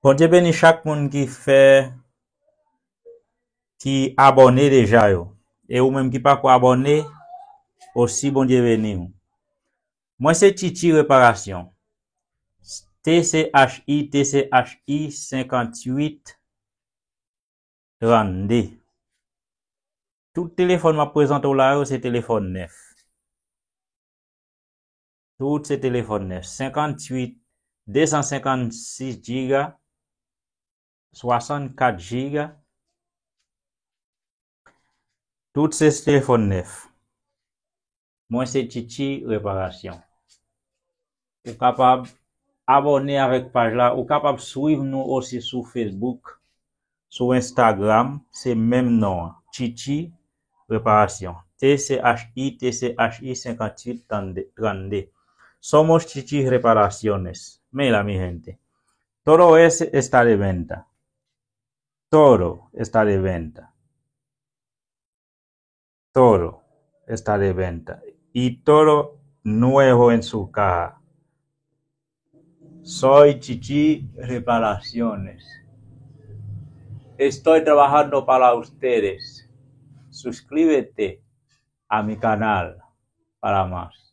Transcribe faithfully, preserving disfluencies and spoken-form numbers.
Bondye beni chak moun ki fè, ki abòne deja yo. E ou menm ki pako abòne, osi Bondye beni w. Mwen se Tchitchi Reparasyon. T C H I, T C H I, senkantuit trannde. Tout telefòn m ap prezante w la yo, se telefòn nèf. Tout se telefòn nèf. Senkantuit, de san senkansis giga, swasannkat giga. Tout se telefòn nèf. Mwen se Tchitchi Reparasyon. Ou kapab abòne avèk paj la. Ou kapab swiv nou osi sou Facebook, sou Instagram, se menm non an, Tchitchi Reparasyon. T C H I, T C H I, senkantuit trannde. Somos Tchitchi Reparaciones. Men la, mi gente. Todo es, está de venta. Todo está de venta. Todo está de venta. Y todo nuevo en su caja. Soy Tchitchi Reparaciones. Estoy trabajando para ustedes. Suscríbete a mi canal para más.